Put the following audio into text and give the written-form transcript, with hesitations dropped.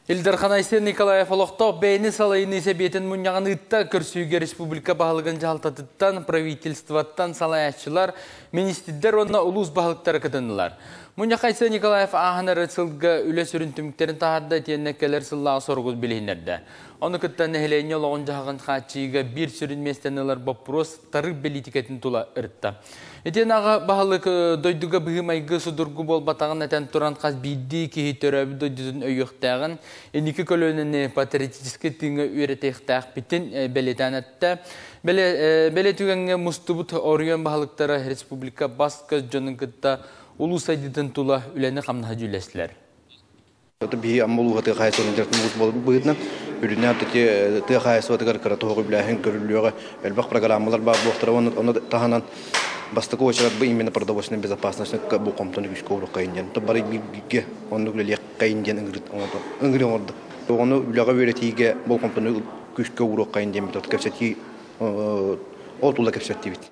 Ил Дархан Айсен Николаев олохтоох бэйэни салайыныы сэбиэтин мунньаҕын ыытта. Көрсүүгэ республика баһылыгын дьаһалтатыттан, правительствоттан салайааччылар, министрдэр уонна улуус баһылыктара кытыннылар. Мунньахха Айсен Николаев ааһан эрэр сылга үлэ сүрүн түмүктэрин таһаарда итиэннэ кэлэр сыллааҕы соругун билиһиннэрдэ. Ону кытта нэһилиэнньэ олоҕун-дьаһаҕын хааччыйыыга биир сүрүн миэстэни ылар боппуруос тарыып бэлиитикэтин тула ырытта. Итиэнэ аҕа баһылык дойдуга быһыы-майгы судургу буолбатаҕын этэн туран хас биирдии киһи төрөөбүт дойдутун өйүөхтээҕин, инники көлүөнэни патриотическай тыыҥҥа үөрэтиэхтээхпитин бэлиэтээн эттэ. Бэлиэ түгэҥҥэ мустубут оройуон баһылыктара республика бас-көс дьонун кытта улуус сайдыытын тула үлэни-хамнаһы дьүүллэстилэр. Биһи Амма улууһа тыа хаһаайыстыбатын дьарыктан улуус буолбут быһыытынан үрүнээн тыа хаһаайыстыбатыгар кыра туһук үбүлээһин көрүллүөҕэ, элбэх программалар баар буолуохтара уонна ону таһынан бастакы уочарат бу именно продовольственная безопасность бу хомтону күүскэ уруоххайын диэн бары бииргэ оннук үлэлиэххэйин диэн ыҥырыы оҥордо. Оҕону үлэҕэ үөрэтиигэ болҕомтону күүскэ ууруоххайын диэн кэпсэтии ол тула кэпсэттибит.